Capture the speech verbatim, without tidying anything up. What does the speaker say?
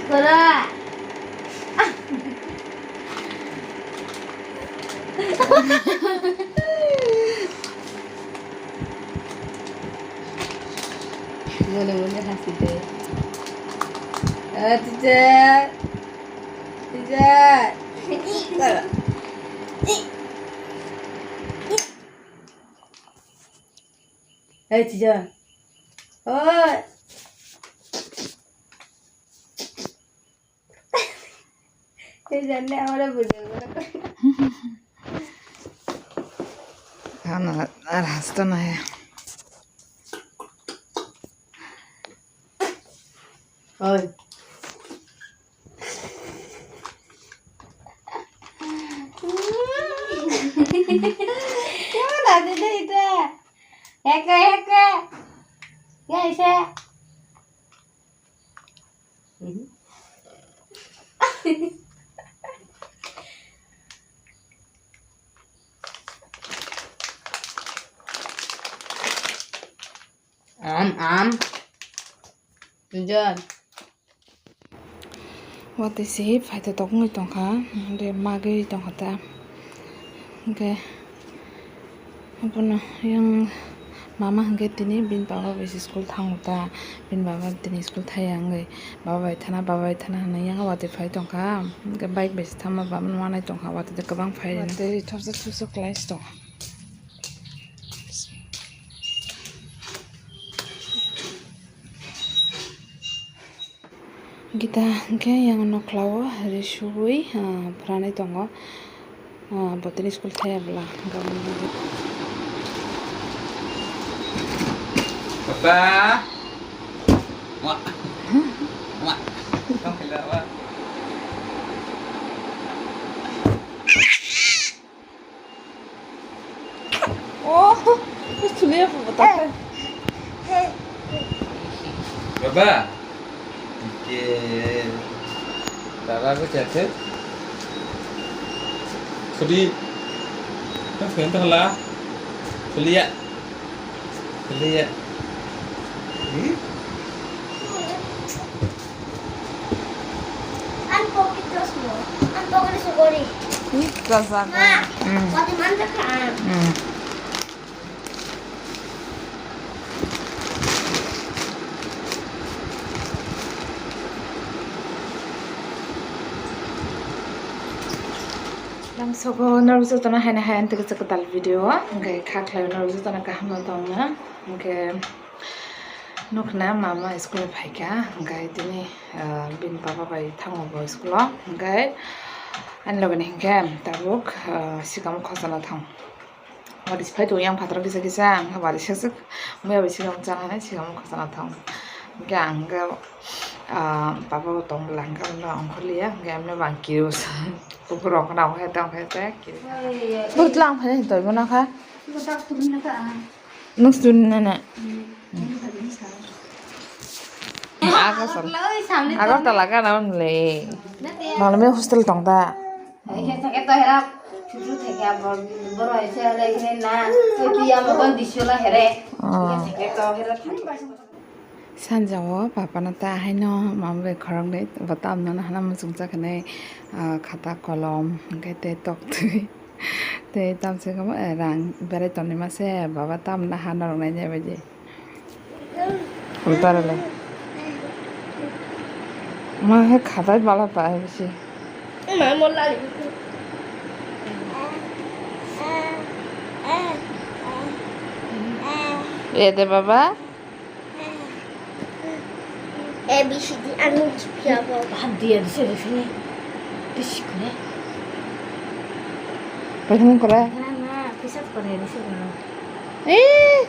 Kora. Mone mone hasi de. Ah, teacher. Teacher. Hey, teacher. Oi. Teacher ne amra video kore. Ana rasta na hai. Oi. Kemana ada deh itu? Heke, heke. Ya, Isa. Am, am. Tujan. Watwi se phaithotok wngwi tongkha, de magwi tongkha ta. Hwnkhe abono yang mama hwnkhe tini bini baba bai se school thango ta, bini baba tini school thaiya wngwi baba bai thana, baba bai thana hwnwi yang watwi phai tongkha, hwnkhe bike bai se thangma baba no wanai tongkha, watwi de kwbang phai rwna. Watwi thopsa thopsa khlai se tongkha. Gita hwnkhe yang nokhlao ri subui, ah, phranwi tongo. Ah, botani school thaya bwla. Papa. Wa. Wa. Tong khela wa. Oh, sulia apa betul? Baba. Oke. Baba aku jatuh. Sudi. Kan sebentar lah. Sulia. Sulia. Hmm? Ang pocket dress mo. Ang pocket sukori. Ih, kasak. Ma, hmm. Pati manja ka ang. Hmm. Lamsogo norok jotono haino hai ang tei kwtal video, hwnkhe kha khlai norok jotono kaham no tongna, hwnkhe. Nukna mama school ni phaikha, hwnkhe tini, ah, bini baba bai thango bo school o, hwnkhe ani loge ni hwnkhe tabuk, ah, sikamo khosana thang. Wadi se phai tongo yang phataro kisa kisa, hwnkhe wadi sek sek muya bai sikamo chana hinwi sikamo khosana thang. Hwnkhe ang hwnkhe, ah, baba bo tong bwla hwnkhe ongkhorliya, hwnkhe amno bo ang kiriui sa. Kuphur rok khna ongkhorya tei ongkhorya tei kiriui. Bwtlang phai tongwi mano kha. Nwng student nana? Agartala gana only. Nolme hostel tong da? Sanja o papa no ta haino mama bai khoroknwi bo tamno hana muchungcha khe nai, ah, khata kolom hwnkhe tei tok twi. Tei tamsok rang berai tongwi mase baba tamno ha norok nainai bai di. Ulta rwlai. Ma he khatai bala pa he bisi. Ede baba. A B C D ano chipya bo. Bahan dia di sini sini. Di sikune. Paikhan kore. Na na, pisat kore di sini. Eh.